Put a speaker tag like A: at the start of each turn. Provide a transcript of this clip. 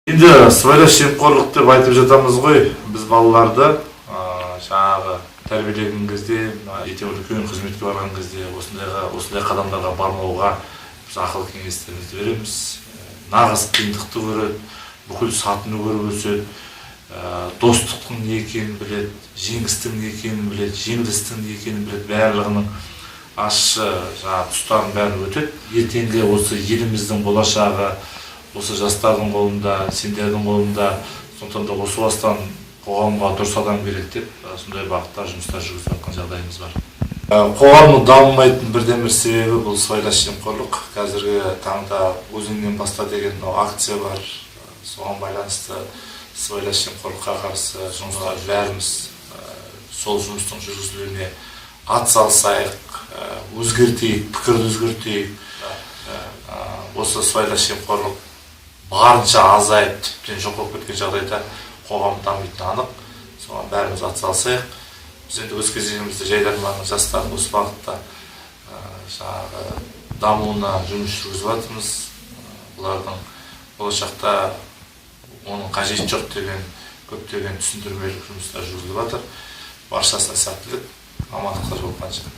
A: Енді сыбайлас жемқорлық деп айтып жатамыз ғой. Біз балаларды жаңағы тәрбиелеген кезде, ертең үлкен қызметке барған кезде осындайға, осындай қадамдарға бармауға біз ақыл кеңестерімізді береміз. Нағыз қиындықты көреді, бүкіл сатыны көріп өседі, достықтың не екенін біледі, жеңістің не екенін біледі, жеңілістің не екенін біледі, барлығының ащы жаңағы тұстарын бәрін өтеді. Ертеңгі осы еліміздің болашағы осы жастардың қолында, сендердің қолында. Сондықтан да осы бастан қоғамға дұрыс адам керек деп, сондай бағытта жұмыстар жүргізіп жатқан жағдайымыз бар. Қоғамның дамымайтын бірден бір себебі бұл сыбайлас жемқорлық. Қазіргі таңда «Өзіңнен баста» деген мынау акция бар. Соған байланысты сыбайлас жемқорлыққа қарсы жұмыстар, бәріміз сол жұмыстың жүргізілуіне ат салысайық, өзгертейік, пікірді өзгертейік. Осы сыбайлас жемқорлық барынша азайып, тіптен жоқ болып кеткен жағдайда қоғам дамитыны анық. Соған бәріміз атсалысайық. Біз енді өз кезегімізде «Жайдарманның» жастарын осы бағытта жаңағы дамуына жұмыс жүргізіп жатырмыз. Бұлардың болашақта оның қажеті жоқ деген көптеген түсіндірмелік жұмыстар жүргізіліп жатыр. Баршасына сәттілік, амандықта жолыққанша!